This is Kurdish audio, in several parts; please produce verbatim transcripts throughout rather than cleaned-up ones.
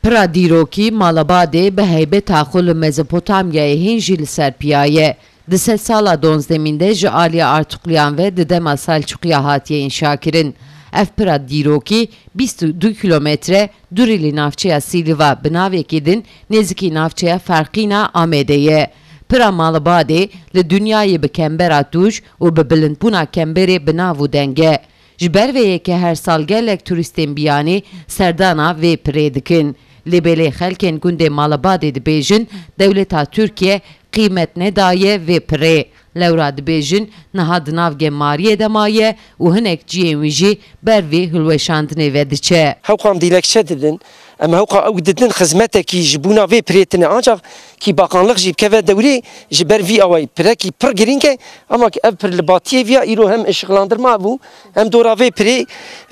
Pira dîrokî Malabadê bi heybeta xwe li Mezopotamyayê hîn jî li ser piya ye. Di sedsala donzdemîn de ji aliyê Artukliyan ve di dema Selçuqiya hatiye înşakirin. Ev pira dîrokî bîst û du kîlometre dûrî li navçeya Sîlîva bi navekî din nêzîkî navçeya Ferqîna Amedê ye. Pira Malabadê li dinyayê bi kembera tûj û bi bilindbûna kemberê bi nav û deng e. Ji ber vê yekê her sal gelek turîstên biyanî serdana vê pirê dikin. Lê belê xelkên gundê Malabadê dibêjin, dewleta Tirkiye qîmet nedaye vê pirê. Lewra dibêjin, niha di nav gemariyê de maye û hinek cihên wî jî ber vê hilweşandinê ve diçe. Hewqan dilekçe didin, em hewqa ew didin xizmetekî ji bûna vê pirê tine, ancax kî baqanlix jî bikeve dewrê ji ber vî awayî pirekî pir girîng e, ama ki ev pir li batiyê viya îro hem işıklandırma bû, hem dora vê pirê,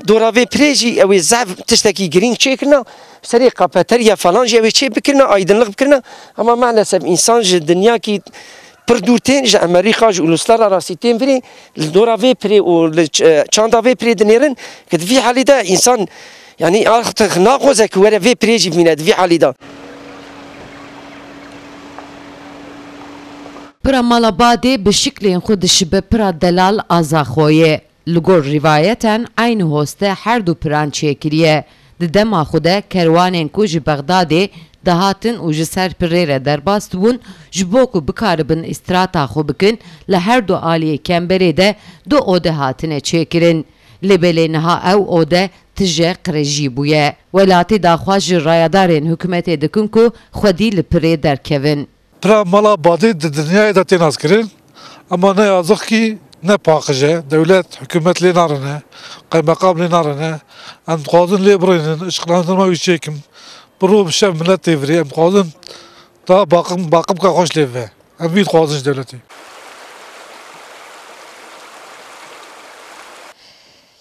dora vê pirê jî ew ê zehf tiştekî girîng çêkirina, serê kapeteriya falan jî ew ê çê bikirina, aydınlık bikirina, ama maalesef însan ji dinyakî pir dûr tên, ji Amerîka, ji uluslararasî tên virê, li dora vê pirê û li ç-, çanda vê pirê dinêrin, ki di vî halî de însan, yanî, artık naxwaze ki were vê pirê jî bimîne di vî halî de. Pira Malabadê bi şiklên xwe dişibe pira delal aza xwe ye. Li gor rîvayetan eynî hoste her du piran çêkiriye. Di dema xwe de kerwanên ku ji Bexdadê dihatin û ji ser pirê re derbas dibûn, ji bo ku bikaribin îstirata xwe bikin, li her du aliyê kemberê de du ode hatine çêkirin. Lê belê niha ew ode tije qirêjî bûye. Welatî daxwaz ji rayedarên hikûmetê dikin ku xwedî li pirê derkevin. Pira Malabadê di dinyayê de tê naskirin, ema ne yazık ki ne paqij e. Dewlet, hikûmet lê narine, qeymeqam lê narine. Em dixwazin lê birînin, ışıklandırma wî çêkin. Bi rû bi şev milet tê virê, em dixwazin daha baqim, baqimka xweş lê bibe. Em vî dixwazin ji dewletê.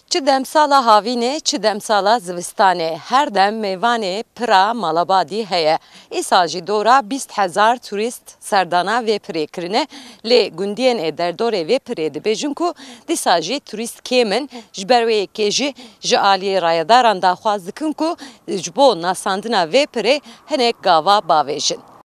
Çi demsala havînê, çi demsala zivistanê, her dem mêvanê pira Malabadî heye. Îsal jî dora bîst hezar turîst serdana vê pirê kirine, lê gundiyên ê derdorê vê pirê dibêjin ku dîsa jî turîst kêm in, ji ber wê yekê jî ji aliyê rayedaran daxwaz dikin ku ji bo nasandina vê pirê hinek gava bavêjin.